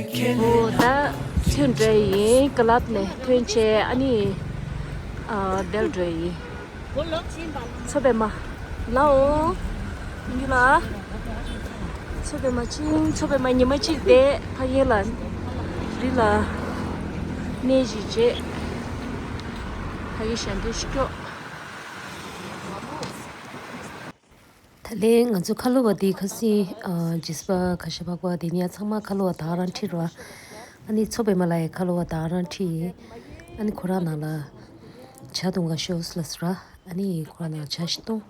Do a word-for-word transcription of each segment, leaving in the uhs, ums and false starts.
འོ་ད་ཐོན་འགྲོ་ཡིན། ཀ་ལབ་ནས་ཐོན་བྱས་ཨ་ནི་ཨ་དེར་འགྲོ་ཡིན། མཚོ་པདྨ་ལའོ། འདི་ལ་མཚོ་པདྨ་ཅིང་མཚོ་པདྨ་ཉི་མ་གཅིག་བསྡད། ཕ་གི་ལ་རི་ལ་གནས་ཤིག་བྱས། ཕ་གི་ཞལ་འདོན་ཞིག་སྐྱོ། ད་ལན་ང་ཚོ་ཁ་ལོ་བ་དེ་ཁ་སང་ཨ་རྗེས་པ་ཁ་ཤས་པགས་པ་དེ་ནས་ཚང་མ་ཁ་ལོ་བ་ད་རང་ཁྲིད་ར། ཨ་ནི་མཚོ་པདྨ་ལ་ཡི་ཁ་ལོ་བ་ད་རང་ཁྲིད། ཨ་ནི་ཁོ་རང་ནང་ལ་ཇ་འཐུང་ག་ཤོག་ལབ་སོང་ར། ཨ་ནི་ཁོ་རང་ནང་ཇ་ཞིག་བཏུང་།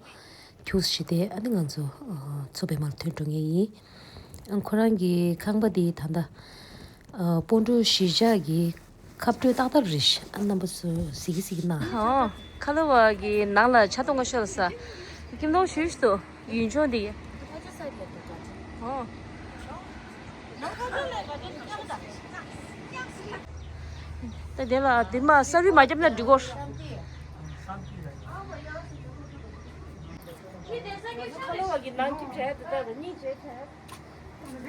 ཁྱུགས་ཤིག་དེ་ཨ་ནི་ང་ཚོ་ཨ་མཚོ་པདྨ་ལ་ཐོན་འགྲོ་ངེས་ཡིན། ཨ་ཁོ་རང་གི་ཁང་པ་དེ་ད་ལྟ་ཨ་སྤོན་ཊོ་གཞིས་ཆགས་ཀྱི་ཁ་སྤྲོད་ཏག་ཏག་རེད། ཨ་རྣམ་པ་ཚོ་གཟིགས་གཟིགས་ན། ཨོ། ཁ་ལོ་བ་གི་ནང་ལ་ཇ་འཐུང་ག་ཤོག་ལབ་ས། ཁྱིམ་ཚང་ཞུས་ཤིག་ཏུ་ཡུན་ཆོང་འདི། ཨོ། ད་དེ་ལ་དེ་མ་ས་རུལ་མ་བརྒྱབ་ན་འགྲིག་གོ། ཁ་ལོ་བ་གི་ནང་ཁྱིམ་བྱས་དེ་ལྟར་གཉིས་བྱས་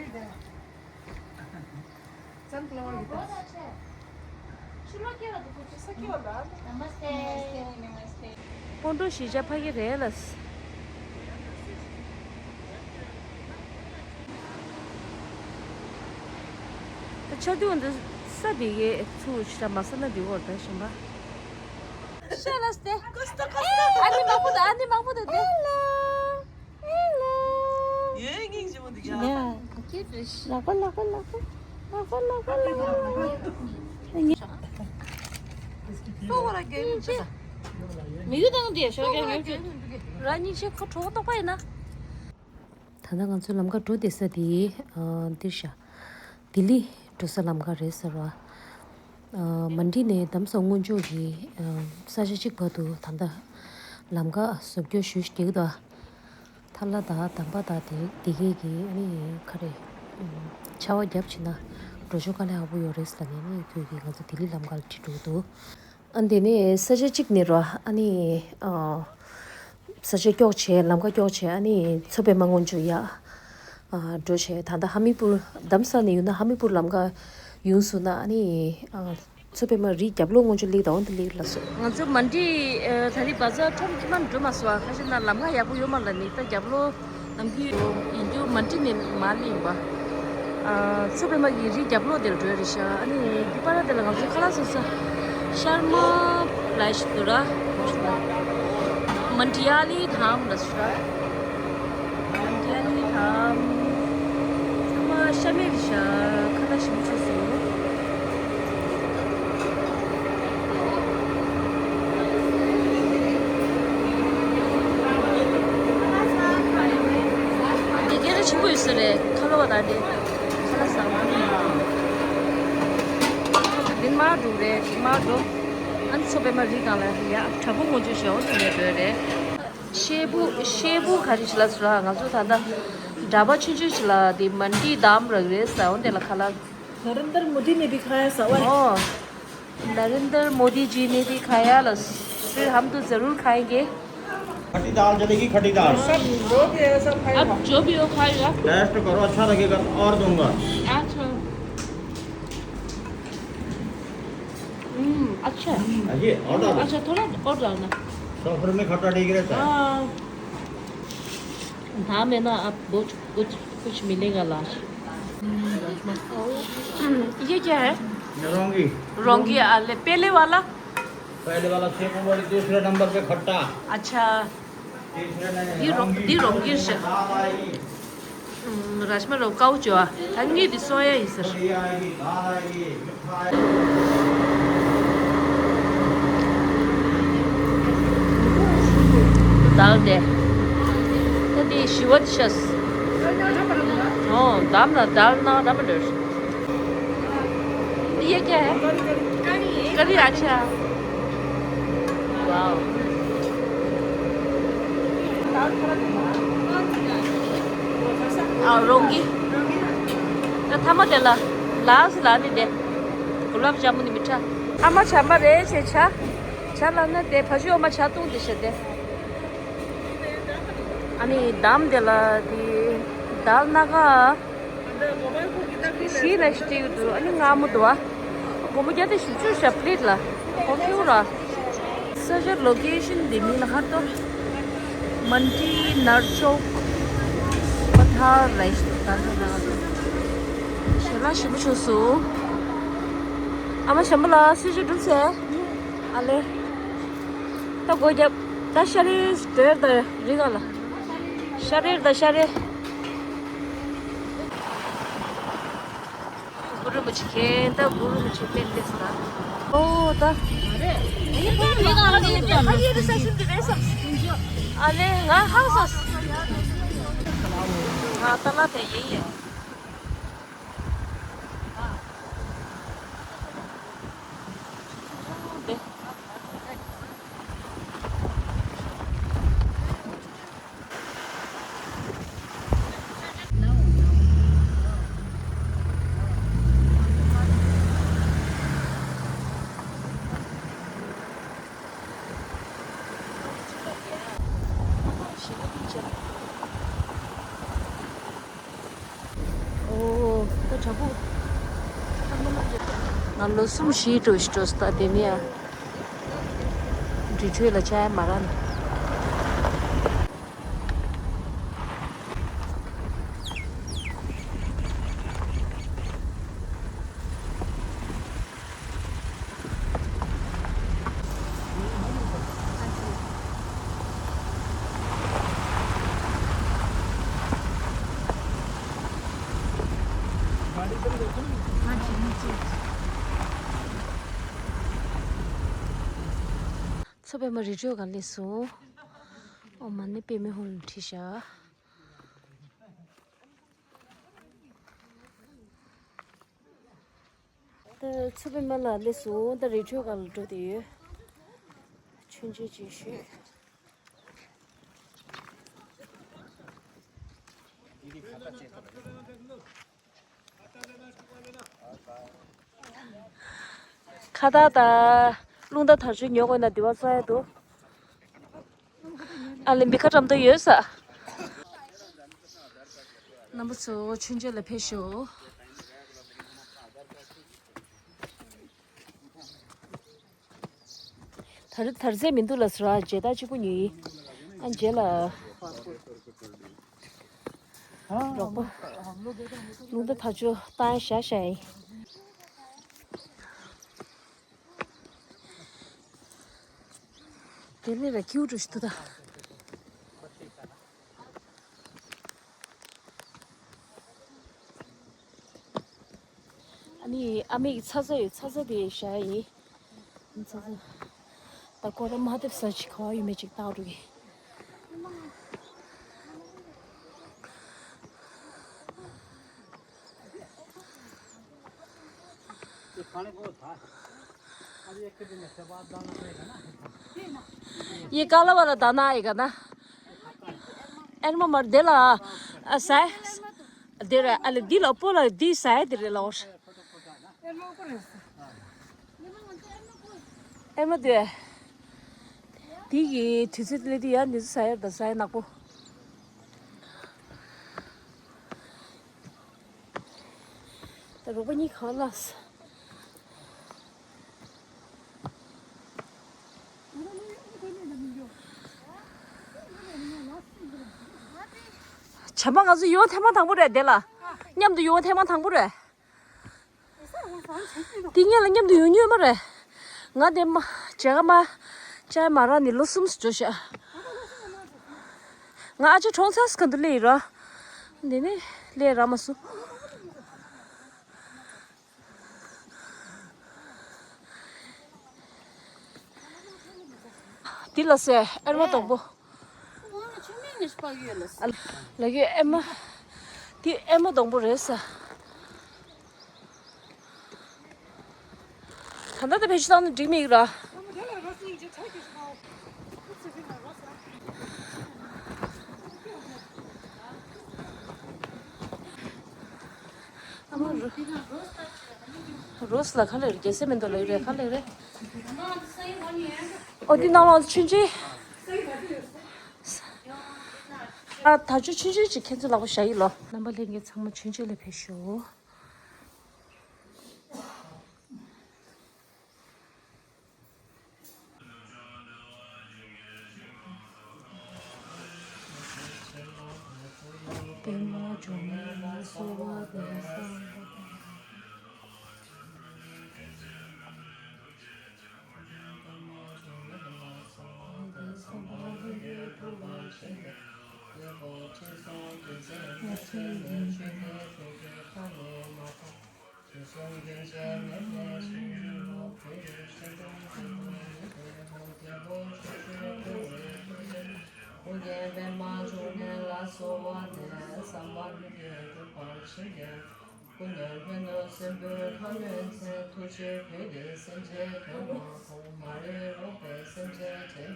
བྱས། སྤོན་ཊོ་གཞིས་ཆགས་ཕ་གི་རེད་ལ། ད་ཆ་དུས་འདི་ས་དེ་གའི་ཚུར་ཤ་མ་ཟ་ན་འགྲིག་གོ། ད་གཞན་པ། ཤ་ལ་སྟེ། ཨ་ནི་མང་པོ་ད་ཨ་ནི་མང་པོ་ད་དེ། ཡོད་ངེས་ཅི་མོ་འདུག་ཡ། ཡ། ལག་པ་ལག་པ་ལག་པ། ལག་པ་ལག་པ་ལག་པ། སོ་བ་ར་གེ་མི་ཆེ། མི་ཡུ་དང་དེ་ཤོ་གེ་ངེ་ཅི། ར་ཉི་ཆེ་ཁོ་གྲོགས་ཏོག་པ་ཡིན་ན། ད་ལྟ་ང་ཚོ་ལམ་ཁ་འགྲོ་བསྡད་ས་དེ་ཨ་འདིར་ཤ། ལྡི་ལི་འགྲོ་ས་ལམ་ཁ་རེད་ཟེར་བ། ཨ་མན་ཌི་ནས་དྷ་རམ་ས་ལ་སྔོན་འཇུག་གི་ཨ་ས་ཆ་གཅིག་བར་དུ་ད་ལྟ་ལམ་ཁ་བཟོ་བཅོས་ཞུ་བཞིན་འདུག་ཐ་ལ་དང་དམ་པ་དང་དེ་དེ་གས་ཀྱི་ཨ་ནི་ག་རེ་ཨ་ཆར་པ་བརྒྱབ་བྱས་ན་འགྲོ་ཆོག་དཀའ་ལས་ཁག་པོ་ཡོད་རེད་ཟེར་ནས་ཨ་ནི་ཁོས་ཀྱིས་ང་ཚོ་ལྡི་ལི་ལམ་ཁ་ལ་ཁྲིད་འགྲོ་གི་འདུག་ཨ་དེ་ནས་ས་ཆ་གཅིག་ནས་རོ་ཨ་ནི་ཨ་ས་ཆ་ཀྱོག་བྱས་ལམ་ཁ་ཀྱོག་བྱས་ཨ་ནི་མཚོ་པདྨ་སྔོན་འཇུག་ཡ་ཨ་འགྲོ་བྱས། ད་ལྟ་ཧ་མི་པུར་དྷ་རམ་ས་ལ་ནས་ཡོང་ན་ཧ་མི་པུར་ལམ་ཁ་ཡོང་སོང་ན་ཨ་ནི་ཨ་མཚོ་པདྨ་རི་རྒྱབ་ལོགས་སྔོན་འཇུག་སླེབས་དང་འོན་ཏེ་སླེབས་ལབ་སོང་། ང་ཚོ་མན་ཌི་ཨ་ད་རེས་བ་ཛར་ཁྲོམ་ཁྱིམ་མ་འགྲོ་མ་སོང་། ཁ་ཤས་ན་ལམ་ཁ་ཡག་པོ་ཡོད་མ་ལ་ནི་ད་རྒྱབ་ལོགས། ནམ་རྒྱུན་ཡིན་རྒྱུ་མན་ཌི་ནས་མར་སླེབས་ཡིན་པ། ཨ་མཚོ་པདྨ་གི་རི་རྒྱབ་ལོགས་དེར་འགྲོ་རེད་ཤག་ཨ་ནི་རྒྱུ་པ་ར་དེ་ལ་ང་ཚོ་ཁ་ལག་ཟ་ས་ཤར་མ་ལ་ཞིག་འདུག་ར། མན་ཌི་ཡ་ལི་དྷམ་ལ་ཞུ་ར། མན་ཌི་ཡ་ལི་དྷམ། ཚང་མ་ཤ་མེད་རེད་ཤག་ཁ་ལག་ཞིམ་ཆུ་སོང་། དེ་སྐད་ཆ་ཆེན་པོ་ཡོད་ས་རེད། ཁ་ལོ་བ་དང་དེ་ཁ་ལག་ཟ་བ་ནི། འདི་མར་འགྲོ་རེད། མར་འགྲོ། ཨ་ནི་མཚོ་པདྨ་རི་སྒང་ལ་ཡ་བྲག་ཕུག་སྔོན་འཇུག་ཞེ་པོ་ཐོན་ནས་འགྲོ་རེད། ཤེལ་སྦུག་ཤེལ་སྦུག་ག་རེ་ཞིག་ལ་ཟེར་ལ་ང་ཚོ་ད་ལྟ་འདྲ་པར་ཆུང་ཆུང་ཞིག་ལ་དེ་མན་ཌི་དྷམ་རག་རེད་ཟེར། འོ་དེ་ལ་ཁ་ལག नरेंद्र मोदी ने भी खाया सवाल। ओ, नरेंद्र मोदी जी ने भी खाया लस। फिर हम तो जरूर खाएंगे। खट्टी दाल चलेगी, खट्टी दाल। सब जो भी है, सब खाएगा। अब जो भी हो खाएगा। टेस्ट करो, अच्छा लगेगा तो और दूंगा। अच्छा। हम्म, अच्छा। ये और डालो। अच्छा, थोड़ा और डालना। सफर में खट्टा ठीक रहता है। हाँ। धाम है ना, आप बहुत कुछ, कुछ मिलेगा लास्ट। हम्म, ये क्या है? ये रौंगी। रौंगी आले, पहले वाला? पहले वाला सेव वाली, दूसरे नंबर पे खट्टा। अच्छा। तीसरे में ये रौ-, रौंगी। ये रौंगी से। दाल आएगी। ཨུམ། ར་ཇ་མ་རོ་ཀའུ་ཅོ་ཨ། ད་ངས་འདི་གསོ་ཡ་ཡིན་ཟེར། དཱལ་དེ། ད་འདི་ཞི་བ་འདི་ཤ། ཨོ། དཱལ་ན་དཱལ་ན་ར་མ་འདྲ། ये क्या है? करी। करी, अच्छा। वाओ। ཨ། རོང་གི། ད་ཐ་མ་དེ་ལ་ལགས་ལ་ནི་དེ། གུ་ལབ་ཇ་མུ་ནི་མི་ཁྲ། ཨ་མ་ཇ་མ་རེད་ཅེ་ཆ། ཇ་ལ་ན་དེ་ཕ་ཇུ་ཨ་མ་ཇ་བཏུང་དེ་བྱེད་དེ། ཨ་ནི་དཱལ་དེ་ལ་དེ་དཱལ་སྣ་ཁ། ཤི་ལ་ཤི་ཏིའུ་འདུག་ཨ་ནི་མངར་མོ་འདུག་ཨ། སྒོར་མོ་བརྒྱ་དང་བཞི་བཅུ་ཞབས་ལེགས་ལ། ཧོ་ཁྱུ་ར། ས་ཆ་ལོ་ཀེ་ཤན་འདི་མིན་ལ་ཧར་ཏོར། མན་ཏི་ནར་ཅོག་པ་ཐར་ལ་ཤི་ད་ད་ད། ཞལ་ལག་ཞིམ་པོ་བྱུང་སོང་། ཨ་མ་ཞམ་པོ་ལ་སི་ཞུ་སྒྲུབ་ཚེ། ཨ་ལེ། ད་སྒོ་རྒྱབ། ད་ཤ་རེ་སྟོད་ད་རི་ག་ལ། ཤ་རེ་ད་ཤ་རེ། གུ་རུ་མི་ཆི་ཁེན་ད་གུ་རུ་མི་ཆི་ཏན་ཏེ་ས། ཨོ་ད། ཨ་ལེ་ང་ཧ་སོ། ང་ད་ལ་དེ་ཡིན་ཡ། ཨོ། ད་དྲག་པོ། ང་ལོ་གསུམ་བཞི་འགྲོ་ཞིག་འགྲོ་སྟ་དེ་མི་ཡ། འབྲི་ཁྲོད་ལ་ཆ་ཡ་མ་ར་ན། མཚོ་པདྨ་རི་ཁྲོད་སྒང་སླེབས་སོང་། ཨོ་མ་ཎི་པདྨེ་ཧཱུྃ་བྲིས་བཞག་ད་མཚོ་པདྨ་ལ་སླེབས་སོང་། ད་རི་ཁྲོད་སྒང་ལ་འགྲོ་བསྡད་ཡོད། མཆོད་མཇལ་ཅིག་ཞུས། ཁ་བཏགས་དང་རླུང་རྟ་དར་ལྕོག་ཉོ་དགོས་ན་འདི་པར་བཙལ་ཡ་འདུག་ཨ་ལེ་མི་ཁ་འགྲམ་དུ་ཡོད་ས། རྣམ་པ་ཚོ་མཆོད་མཇལ་ལ་ཕེབས་ཤོག་དར་དར་རྩེ་མི་འདུག་ལ་སུ་ར་རྗེས་ད་གཅིག་པུ་ཉོས་ཡིན། ཨ་རྗེས་ལ། རོགས་པ། རླུང་རྟ་དར་ལྕོག་བཏང་ཡ་བཞག་བཞག་ཡིན། དེ་ལས་ར་ཁྱིའུ་འགྲོ་ཞིག་འདུག་ད། ཨ་ནི་ཨ་མའི་ཚ་ཚ་ཡོད། ཚ་ཚ་དེ་བཞག་ཡིན། ཚ་ཚ། ད་ཁོ་རང་མ་སྡེབ་ས་ཅིག་ག་བ་ཡོད་མེད་ཅིག་བལྟ་འགྲོ་གི། ये काला वाला दाना आएगा ना। एरमा मर देला। आ, साय। देरा, अले दिल अपोला दी साय देरे लौश। एरमा दे। दी ये ठिसे ले दिया, निज साय द साय नाको। ད་རོགས་པ་གཉིས་གང་ལགས། བྱམས་པ་ང་ཚོ་ཡོང་ཐེངས་མ་དང་པོ་རེད་དེ་ལ། མཉམ་དུ་ཡོང་ཐེངས་མ་དང་པོ་རེད། དེ་སྔོན་ལ་མཉམ་དུ་ཡོང་མྱོང་མ་རེད། ང་དེ་མ་བྱ་དགའ་མ་བྱ་མ་རག་ནས་ལོ་གསུམ་འགྲོ་ཤག་ང་ཨ་ཅག་གྲོངས་ཚར་སྐབས་དུ་སླེབས་ཡིན་ར། འདི་ནས་སླེབས་རག་མ་སོང་། འདི་ལ་སེ་ཨེར་མ་དང་པོ། ཨ་ལ་གི་ཨེ་མ། འདི་ཨེ་མ་དང་པོ་རེད་ས། ད་ལྟ་ད་བེད་སྤྱོད་བཏང་ན་འགྲིག་མི་ཡོད་ར། ཨ་མ་རོ། རོས་ལ་ག་ལེར་རྒྱལ་སྲས་མེ་ཏོག་ལ་ཡོད་རེད། ག་ལེར་རེད། ཨོ་འདི་ནང་ལ་ཆུན་ཆེ། ཨ། ད་ཆོས་ཆུང་ཆུང་ཅིག་ཁྱེད་ཚོ་ལག་པ་བཞག་ཡིན་ལོ། རྣམ་པ་ལྷན་རྒྱས་ཚང་མ་ཆུང་ཆུང་ལ་ཕེབས་ཤོག། པདྨ་འབྱུང་གནས་ལ་གསོལ་བ་འདེབས། ཨོ་རྒྱན་པདྨ་འབྱུང་གནས་ལ་གསོལ་བ་འདེབས། བསམ་པ་ལྷུན་གྱིས་འགྲུབ་པར་བྱིན་གྱིས་རློབས། ཀུན་ནས་ཕན་ནུས་སྲིན་པོའི་ཁ་གནོན་མཛད། ཐུགས་རྗེས་བོད་ཀྱི་སེམས་ཅན་དོན་དུ་དགོངས། མ་རིག་ལོག་པའི་སེམས་ཅན་འདྲེན།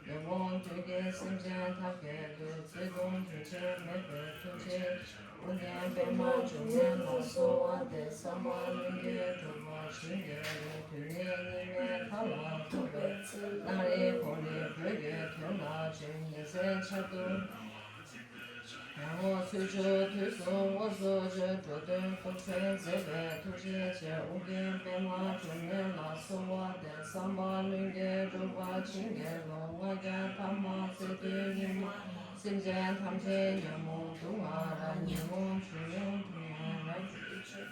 ཉོན་མོངས་དུག་གི་སེམས་ཅན་ཐམས་ཅད་འདུལ། བརྩེ་གདུང་རྒྱུན་ཆད་མེད་པའི་ཐུགས་རྗེ་ཅན། ཨོ་རྒྱན་པདྨ་འབྱུང་གནས་ལ་གསོལ་བ་འདེབས། བསམ་པ་ལྷུན་གྱིས་འགྲུབ་པར་བྱིན་གྱིས་རློབས། དུས་ངན་གཉིས་མེད་མཐའ་ལ་ཐུག་པའི་ཚེ། གནམ་རིགས་ཀོ་རིགས་བོད་ཀྱི་དོན་ལ་བྱོན། ཉིན་མཚན་ཆར་དུ་ཡར་ངོ་ཚུལ་འཆོས་དུས་གསུམ་དབུ་གཙོ་མཆོད། འགྲོ་དོན་སྟོབས་ཆེན་མཛད་པའི་ཐུགས་རྗེ་ཅན། ཨོ་རྒྱན་པདྨ་འབྱུང་གནས་ལ་གསོལ་བ་འདེབས། བསམ་པ་ལྷུན་གྱིས་འགྲུབ་པར་བྱིན་གྱིས་རློབས། ལྔ་བརྒྱ་ཐ་མ་རྩེ་གདོན་སྙིགས་མ་སེམས་ཅན་ཐམས་ཅད་ཉོན་མོངས་དུག་ལྔ་རགས། ཉོན་མོངས་འཇིགས་ཡུལ་དུག་ལྔ་རགས།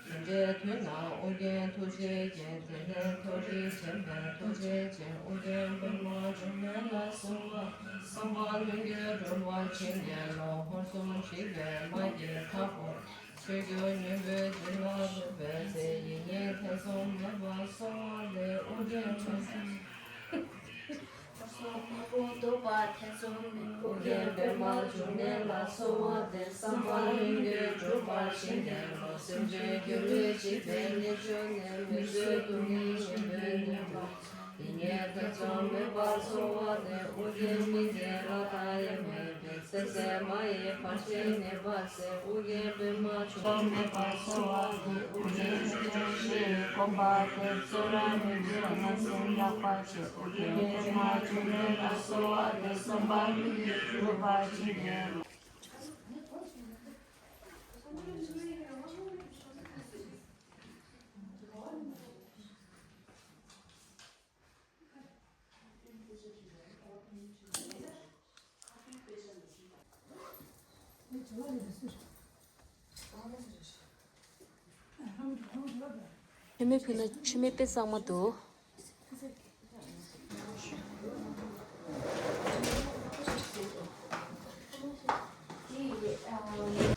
དེ་འདྲའི་དུས་ན་ཨོ་རྒྱན་ཐུགས་རྗེ་ཅན། དེ་ནས་མཐོ་རིས་འདྲེན་པའི་ཐུགས་རྗེ་ཅན། ཨོ་རྒྱན་པདྨ་འབྱུང་གནས་ལ་གསོལ་བ། བསམ་པ་ལྷུན་གྱིས་འགྲུབ་པར་བྱིན་གྱིས་རློབས། ཧོར་སྲུང་འཇིགས་པའི་དམག་གིས་མཐའ་བསྐོར། ཆོས་སྐྱོང་ཉོན་པོས་འཇིགས་ལ་ཕོབ་པའི་ཚེ། ཡིད་གཉིས་ཐེ་ཚོམ་མེད་པར་གསོལ་བ་འདེབས། ཨོ་རྒྱན་ཐུགས་རྗེ་ཅན། ཨོ་རྒྱན་པདྨ་འབྱུང་གནས་ལ་གསོལ་བ་འདེབས། བསམ་པ་ལྷུན་གྱིས་འགྲུབ་པར་བྱིན་གྱིས་རློབས། སེམས་ཅན་སྒྱུ་ལུས་འཇིག་པའི་གཉེན་གཅོད་ནས། མི་བཟོད་སྡུག་བསྔལ་ཉེན་པོས་ནོན་པ། ཡིད་གཉིས་ཐེ་ཚོམ་མེད་པར་གསོལ་བ་འདེབས། ཨོ་རྒྱན་མི་མཇེད་ལྷ་དང་དབྱེར་མེད་པའི། བསད་བསད་མ་ཡིས་བར་ཆད་ནད་པ་སེལ། ཨོ་རྒྱན་པདྨ་འབྱུང་གནས་ལ་གསོལ་བ་འདེབས། ཨོ་རྒྱན་ཆོས་སྐྱོང་ཞི་བའི་དགོངས་པ་དེ། བཙོན་རར་མི་འཛུལ་ངན་སེམས་ལག་པ་འཆད། ཨོ་རྒྱན་པདྨ་འབྱུང་གནས་ལ་གསོལ་བ་འདེབས། བསམ་པ་ལྷུན་གྱིས་འགྲུབ་པར་བྱིན་གྱིས་རློབས། མཆོད་མེ་ཕུལ་ན་མཆོད་མེ་དཔེ་གཙང་མ་འདུག།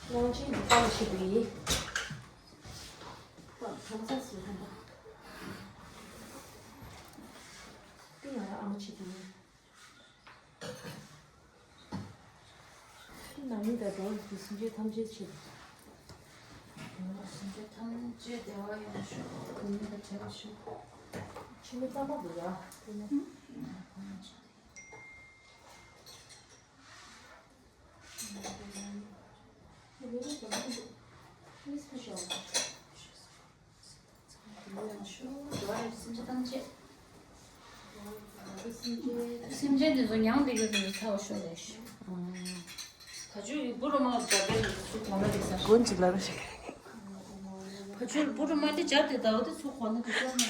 དབང་ཆེན་གྱི་རྟགས་ཤིག་ཡིན། ཁམས་ས་སུ་ཧམ་པ། འདི་ང་རང་ཨ་མ་བྱེད་དུས། འདི་ནང་མི་དང་འགྲོ་བ་རིགས་ཀྱི་སེམས་ཅན་ཐམས་ཅད་ཆེད་དུ། སེམས་ཅན་ཐམས་ཅད་བདེ་བ་ཡོང་ཤོག། གོང་མ་དང་བྲལ་བར་ཤོག། ཆེན་མོ་གཙང་མ་འདུག་ཡ། དེ་ནས། སེམས་ཅན་འདི་ཚོ་མྱང་འདི་ག་དེ་ཚོ་ཚ་བ་ཤོར་རེད་ཤག། ད་ཆུ་ཡི་བུ་རུ་མ་ལ་འདྲ་པའི་ནང་དུ་ཚུར་གོང་ལ་རེད་ས། དགོན་གཅིག་ལ་རེད་ཤག། ཕ་ཆུ་བུ་རུ་མ་འདི་སྦྱར་ཏེ་ད་བ་དེ་ཚུར་གོང་ལ་དེ་ཤོར་ན།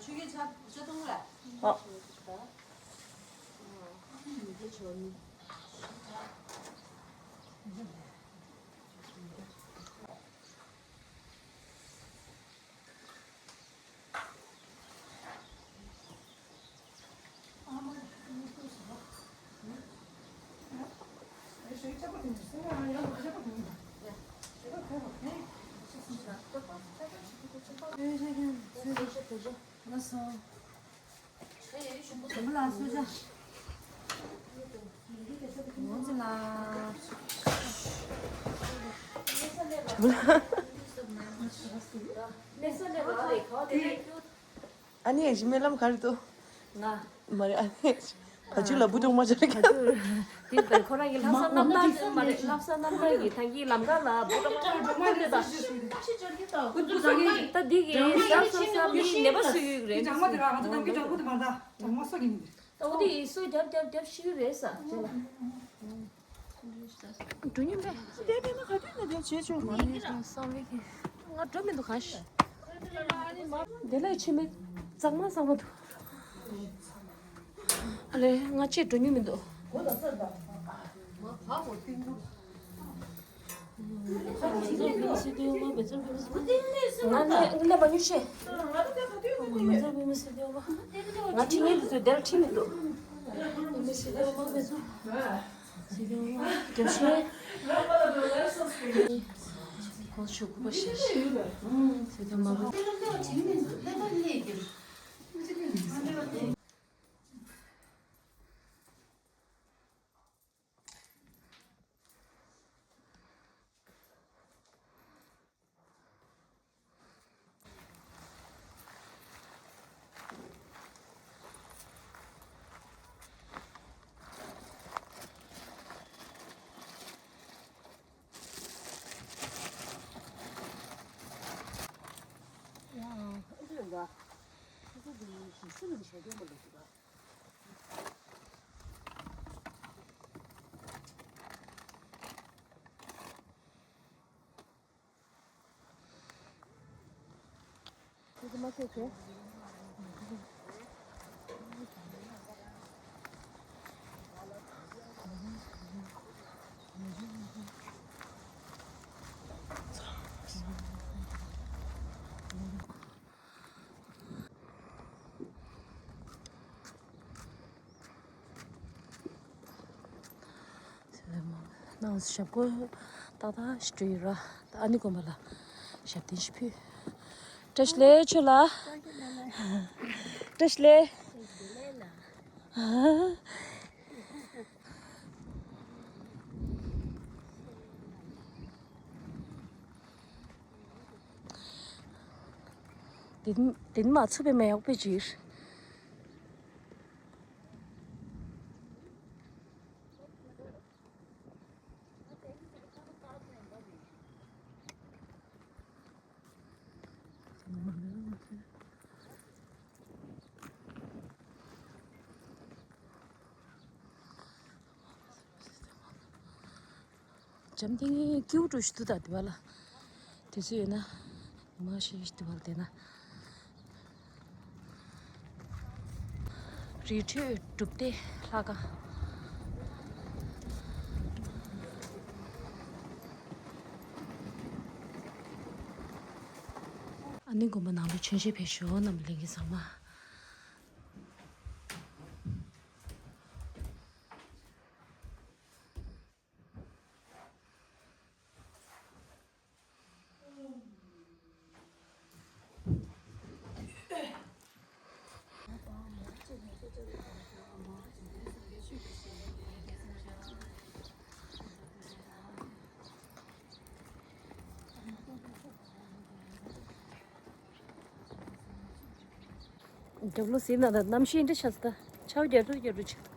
ཆུ་རྐྱལ་ཆ་ཆ་གཏོང་གི་རེད། ཨ། ཨ་ནི་ཡེ་ཤེས་སྨོན་ལམ་ག་རེ་འདུག་ང་། མ་རེད། ཨ་ནི་ཡེ་ཤེས། བ་ཕྱུགས་ལ་འབུ་གྲོག་མ་བྱ་རེད་ཀྱང་། དེ་ལྟར་ཁོ་རང་གི་ལྷ་ས་རྣམ་ཐར་མ་རེད། ལྷ་ས་རྣམ་ཐར་གྱི་ཐང་གི་ལམ་ཁ་ལ་འབུ་གྲོག་མ་རེད་པ། ད་འདི་གི་ས་ས་ས་མི་ནད་པ་སུ་ཡོད་རེད། ད་འོ་དེ་ཡི་སུ་རྒྱབ་རྒྱབ་རྒྱབ་ཤི་རེད་ས། འགྲོ་མྱོང་པས། དེ་དེ་ན་ག་དུས་ནས་དེ་བྱེད་ཆོག་མ་རེད། བསམ་ལེ་གི་ང་འགྲོ་མི་འདུག་ག་ཤི། དེ་ལས་ཕྱི་མི་གཙང་མ་གཙང་མ་འདུག་ཨ་ལེ་ང་ཅིག་འགྲོ་མྱོང་མི་འདུག་ང་ནས་ང་ནས་མ་ཉུ་ཤེ། ང་ཁྲིད་ཉན་དུ་དེར་ཁྲིད་མི་འདུག་ནང་ཞབས་སྐོར་ཏག་ཏག་ཞིག་འགྲོ་ཡི་ར། ཨ་ནི་དགོན་པ་ལ་ཞབས་བརྟན་ཞིག་ཕུལ། བཀྲ་ཤིས་བདེ་ལེགས་ཁྱོད་ལ། བཀྲ་ཤིས་བདེ་ལེགས། དེ་དེ་མ་ཚུགས་པའི་མེ་ཡག་པོ་ཅིག་འཇམ་ཐིང་ངེ་སྐྱིད་པོ་འགྲོ་ཞིག་འདུག་ད་དེ་བ་ལ། དུས་ཚོད་ཡོད་ན་ཉི་མ་ཤས་ཤིག་དེ་བ་ལ་བསྡད་ན། རི་ཁྲོད་སྒྲུབ་སྡེ་ལྷ་ཁང་། ཨ་ནི་དགོན་པ་ནང་ལ་མཆོད་མཇལ་ཕེབས་ཤོག་རྣམ་པ་ལྷན་རྒྱས་ཚང་མ། རྒྱབ་ལོགས་ཟིན་ན་ད་གནམ་གཤིས་འདྲ་ཆགས་སོང་། ད་ཆར་པ་རྒྱབ་འགྲོ་རྒྱབ་འགྲོ་བྱེད།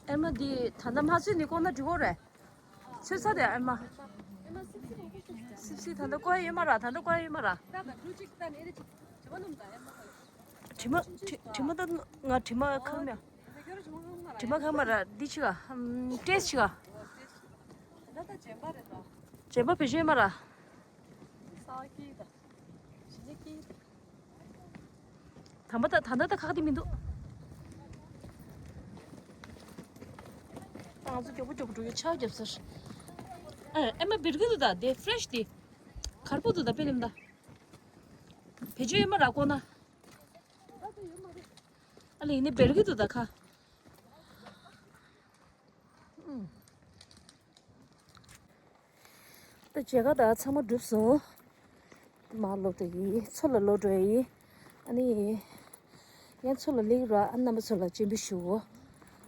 ཨེ་མ་འདི་ད་ལྟ་མ་ཚོད་ནི་ཀོ་ན་འགྲིག་གོ་རེད། ཚོད་ཚ་དེ་ཨེ་མ། སིབ་སིབ་ད་ལྟ་ཀོ་ཡ་ཡོད་མ་ར། ད་ལྟ་ཀོ་ཡ་ཡོད་མ་ར། དྲི་མ་དྲི་དྲི་མ་ད་ང་དྲི་མ་ཁམ་ཡ། དྲི་མ་ཁམ་མ་ར་འདི་ཆི་ག་ཨམ་ཏེས་ཆི་ག་ཇེམ་པ་བེད་སྤྱོད་ཡོད་མ་ར། དམ་པ་ད་ད་ལྟ་ད་ཁག་དེ་མི་འདུག་ང་ཚོ་མགྱོགས་པོ་མགྱོགས་པོ་འགྲོ་ཡོད། ཆར་རྒྱབ་ཟེར། ཨ་ཨེ་མ་བེར་གི་འདུག་ད་དེ་ཕེ་རེ་ཤི་དེ། གར་པོ་འདུག་ད་དཔེ་ལེམ་ད། བེད་སྤྱོད་ཡོད་མ་ར་ཀོ་ན། ཨ་ལེ་ཡིན་ནི་བེར་གི་འདུག་ད་ཁ། ཨུམ། ད་མཇལ་ཁ་ད་ཚང་མ་གྲུབ་སོང་། མར་ལོག་འགྲོ་ཡིན། མཚོ་ལ་ལོག་འགྲོ་ཡིན། ཨ་ནི། ཡང་མཚོ་ལ་སླེབས་ར། ཨ། རྣམ་པ་ཚོ་ལ་སྤྱན་འབུལ་ཞུ་འོ།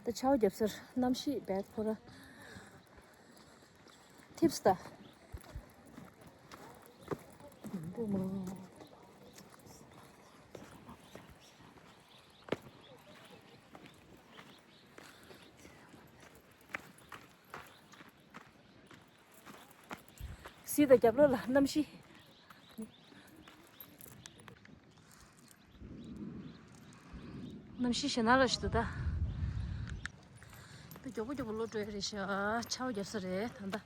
ད་ཆར་པ་བརྒྱབ་སར་གནམ་གཤིས་བད་ཁོ་ར། ཐིབས་ད། གཟིགས་དང་རྒྱབ་ལོགས་ལ་གནམ་གཤིས། གནམ་གཤིས་ཞེ་ན་ར་ཞིག་འདུག་ད། ད་མགྱོགས་པོ་མགྱོགས་པོ་ལོག་འགྲོ་ཡ་རེད་ཤག་ཆར་པ་བརྒྱབ་ས་རེད་ད་ལྟ།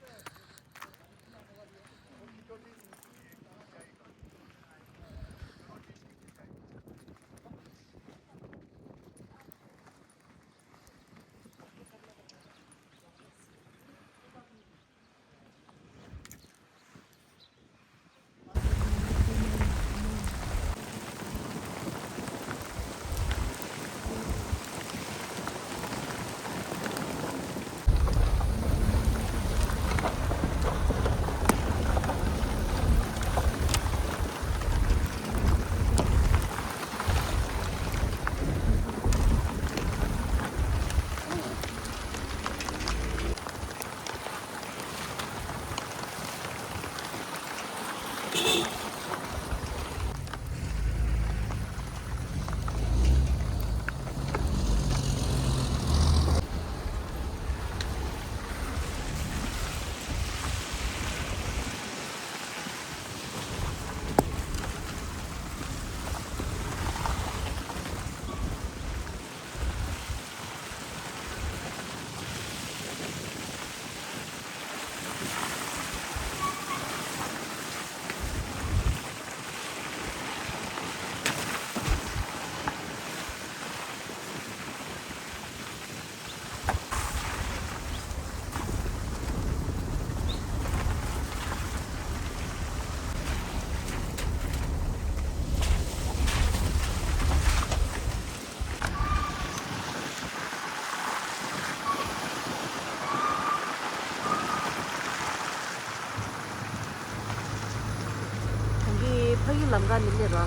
གང་གི་ཕ་གི་ལམ་ཁ་ནི་སླེབས་ར།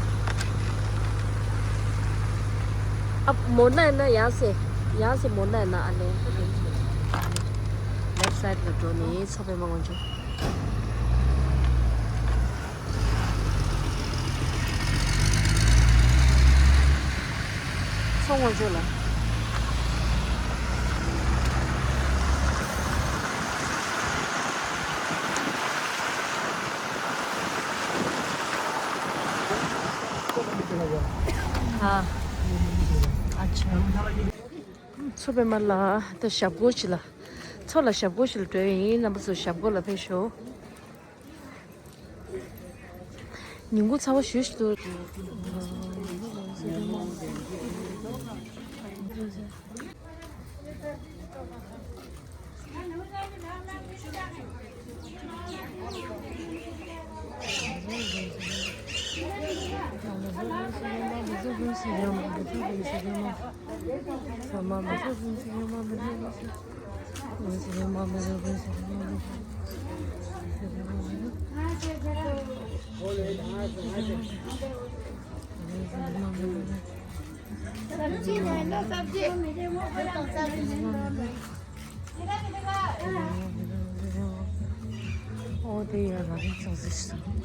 ཨ། མོ་ན་ཡིན་ན་ཡང་སེ། ཡང་སེ་མོ་ན་ཡིན་ན་ཨ་ལེ། ལེཕ་སའིད་ལ་འགྲོ་ནི་མཚོ་པདྨ་སྔོན་འཇུག་མཚོ་སྔོན་ཆུ་ལ། ཨ། ཨ་ཆ། མཚོ་པདྨ་ལ་ད་ཞབས་སྐོར་ཞིག་ལ། མཚོ་ལ་ཞབས་སྐོར་ཞིག་ལ་འགྲོ་ཡིན། རྣམ་པ་ཚོ་ཞབས་སྐོར་ལ་ཕེབས་ཤོག་ཉིན་གུང་ཚ་བ་ཞུ་ཞུ་འདུག་ཨོ་དེ་ཡ་རང་ཚོ་ཟིག་སོང་།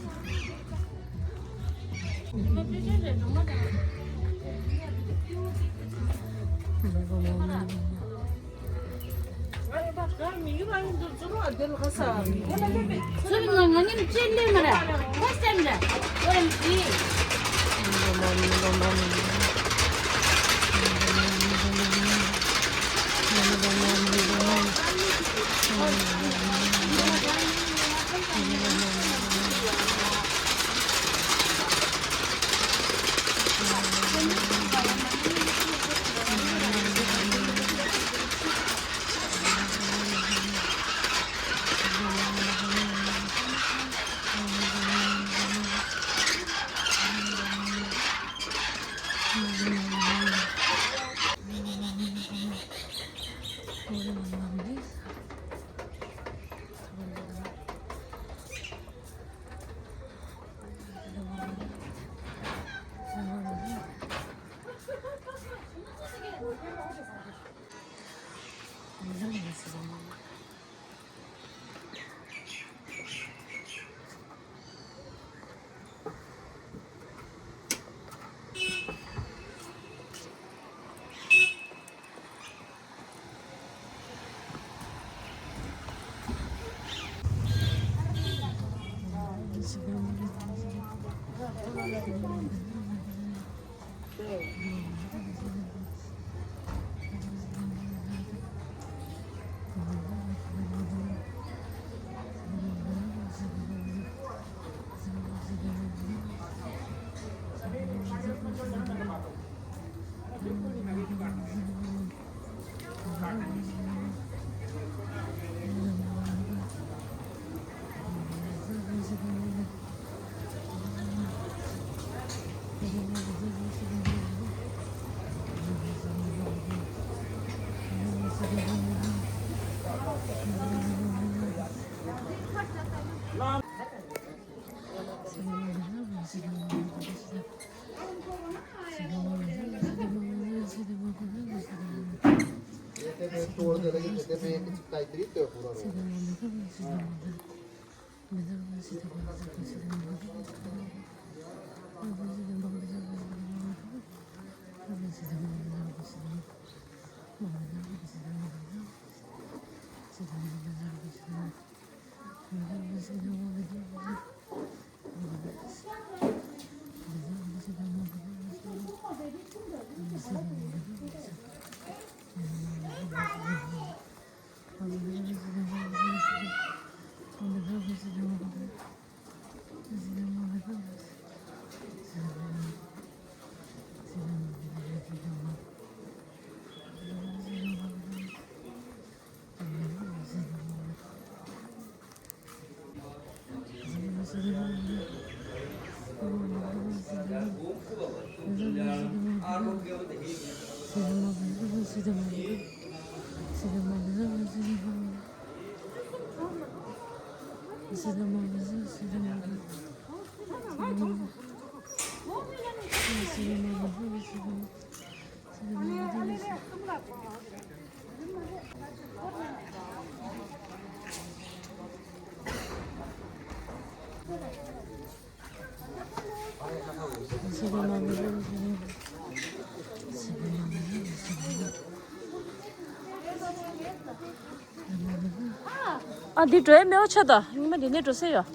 ཨ་འདི་འགྲོ་ཡ་མེད་པ་ཆགས་ད། ཉི་མ་འདི་ནས་འགྲོ་ས་ཡོད།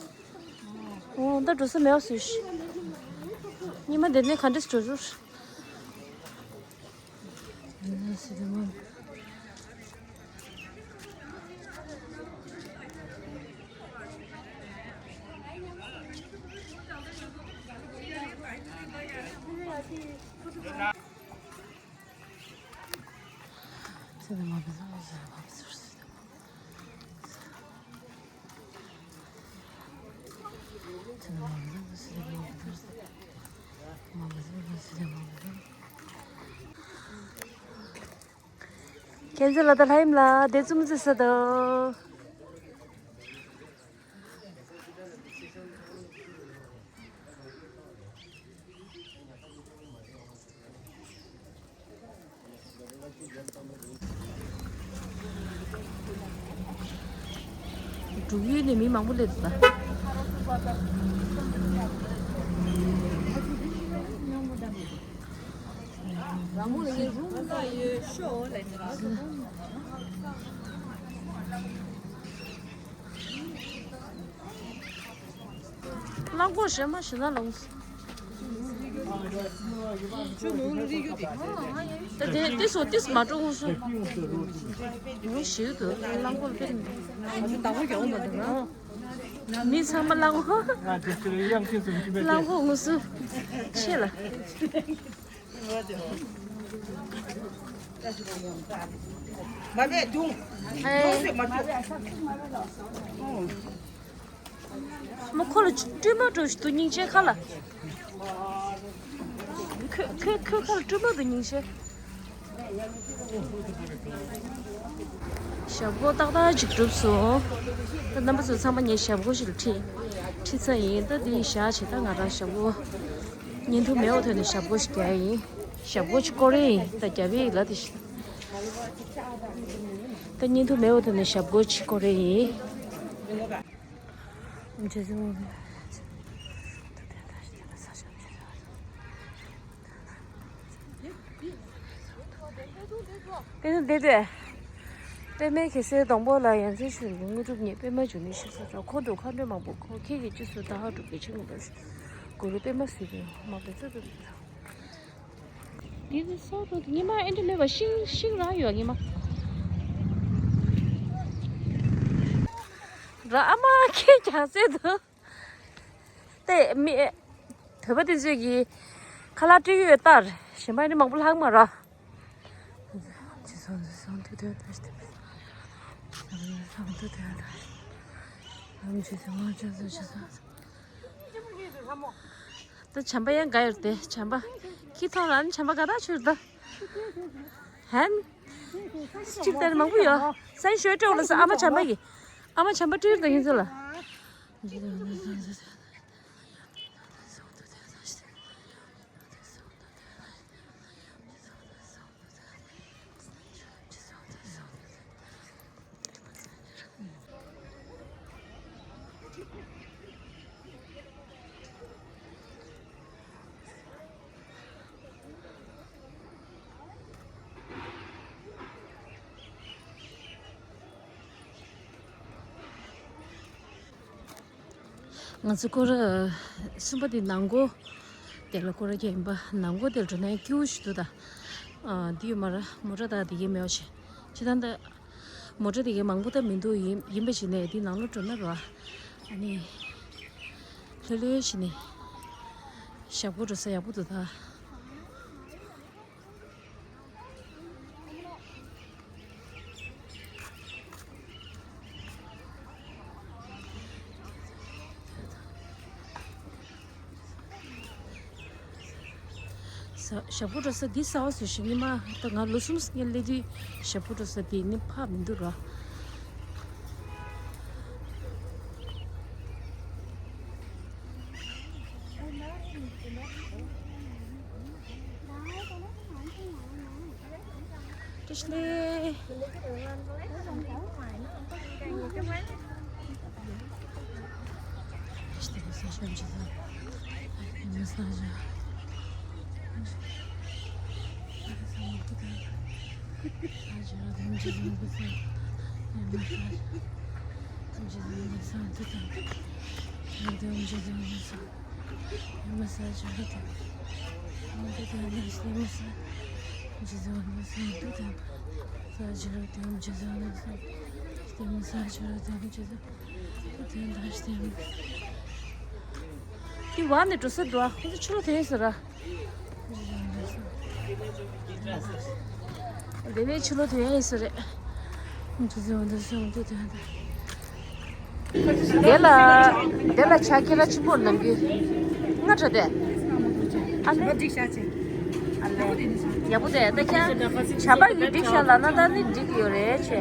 འོ་ད་འགྲོ་ས་མེད་པ་བཟོས་ཤིག། ཉི་མ་འདི་ནས་ག་འདྲས་འགྲོ་རུ། ཁྱེད་ཚོ་ལ་ད་ལྷ་ཡིམ་ལ་དེ་ཙུམ་ཙི་ས་དང་། འབྲུག་ཡུལ་ནས་མི་མང་པོ་སླེབས་འདུག་ད། རླངས་འཁོར་གཞན་མ་ཞིག་ན་ལོངས། ད་དེ་ཏིས་འོ་ཏིས་མ་འགྲོ་འོང་སོང་། ངས་ཞིག་ཏུ་རླངས་འཁོར་ཕེབས་མི་འདུག་མི་ཚང་མ་རླངས་འཁོར། རླངས་འཁོར་ངོ་སུ་ཆེ་ལ། མ་བས་དུང་། དུང་ཟེར་མ་བྱུང་། མ་ཁོ་ལ་སྤྲུལ་མ་འགྲོ་ཞིག་འདུག་སྙིང་རྗེ་ཁ་ལ། ཁོ་ཁོ་ཁོ་ཁ་ལ་སྤྲུལ་མ་འདུག་སྙིང་རྗེ། ཞབས་བགོ་ཏག་ཏག་ཅིག་གྲུབ་སོང་། ད་རྣམ་པ་ཚོ་ཚང་མ་ངས་ཞབས་བགོ་ཞིག་ལ་ཁྲིད་ཁྲིད་ཚར་ཡིན། ད་འདི་བཞག་བྱས་ད་ང་རང་ཞབས་བགོ་བརྙན་ཐུང་མེད་པ་ཐོག་ནས་ཞབས་བགོ་ཞིག་རྒྱག་ཡིན། ཞབས་བགོ་ཅིག་སྐོར་རེ་ཡིན། ད་རྒྱབ་ཡིག་ལ་དེ་བཞིན། ད་བརྙན་ཐུང་མེད་པ་ཐོག་ནས་ཞབས་བགོ་ཅིག་སྐོར་རེ་ཡིན། དེ་ནི་དེ་དེ། པད་མའི་གེ་སར་སྡོང་པོ་ལ་ཡང་རྩེ་ཤུལ་དངོས་གྲུབ་བརྙེས། པད་མ་འབྱུང་གནས་གཤེགས་ས་འགྲོ། འཁོར་དུ་མཁའ་འགྲོ་མང་པོས་བསྐོར། ཁྱེད་ཀྱི་རྗེས་སུ་བདག་ཧ་སྒྲུབ་ཀྱིས། ཕྱིར་མངོན་པར་ཤོག། གུ་རུ་པད་མ་ཟེར་གྱི་ཡོད། མ་པའི་ཚོད་དུ། འདི་ནི་སོག་ཏུ་ཉི་མ་ཨེ་འདྲ་ལོས་པ་ཤིང་ཤིང་ར་ཡོད་ཉི་མ། ར་ཨ་མ་ཁྱེད་ཀྱང་ཟེར་དུ། ཏེ་མི་བོད་པ་དེ་ཚོས་ཀྱི་ཁ་ལག་སྤྲད་ཡོད་ལྟར་གཞན་པ་ནི་མང་པོ་ལྷག་མ་ར། ད་བྱམས་པ་ཡང་དགའ་ཡོད་དེ་བྱམས་པ་ཁྱི་ཐོང་ར་ནི་བྱམས་པ་དགའ་ཐག་ཆོད་ད། ཧན། གཅིག་ལྟར་མང་པོ་ཡོད། སན་ཞོལ་སྤྲོ་ལ་ས་ཨ་མ་བྱམས་པ་ཡིས། ཨ་མ་བྱམས་པ་སྤྲུལ་དང་ཡིན་ཚོད་ལ། ང་ཚོ་སྐོར་ར་གསུམ་པ་དེ་ནང་སྒོ་དེ་ལ་སྐོར་ར་རྒྱག་ཡིན་པ། ནང་སྒོ་དེར་འགྲོ་ན་སྐྱིད་པོ་ཞིག་འདུག་ད། ཨ་འདི་ཡོད་མ་ར་མོ་ཊ་དང་དེ་གའི་མེད་པ་ཞིག་ཅི་ད་འདི་མོ་ཊ་དེ་གའི་མང་པོ་ད་མི་འདུག་ཡིན་ཡིན་པ་ཞིག་ནས་འདི་ནང་ལོགས་འགྲོ་ན་ར། ཨ་ནི་ལྷོད་ལྷོད་ཞིག་ནས་ཞབས་སྐོར་འགྲོ་ས་ཡག་པོ་འདུག་ད། ས་ཞབས་སྐོར་འགྲོ་ས་འདི་གསར་པ་བཟོས་ཤིང་ཉི་མ་ད་ང་ལོ་གསུམ་སྔོན་སླེབས་དུས་ཞབས་སྐོར་འགྲོ་ས་དེ་ནི་ཕར་མི་འདུག་ར། བཀྲ་ཤིས་བདེ་ལེགས། དེ་བར་ནས་འགྲོ་ས་འགྲོ་ཨ་ཁོ་ཚོ་ཕྱི་ལོགས་དེ་ཡིན་ཟེར་ར། དེ་ནས་ཕྱི་ལོགས་དེ་ཡིན་ཟེར་རེད། དེ་ལ་དེ་ལ་ཆ་ཁྱེད་ར་ཆེན་པོ་ནམ་རྒྱུན་ང་དྲ་དེ་ཨ་ལེ་ཡག་པོ་དེ་ད་ཁྱེད་བྱ་པ་གི་འགྲིག་ཤག་ལབ་ན་ད་ནི་འགྲིག་ཡོད་རེད་ཆེ།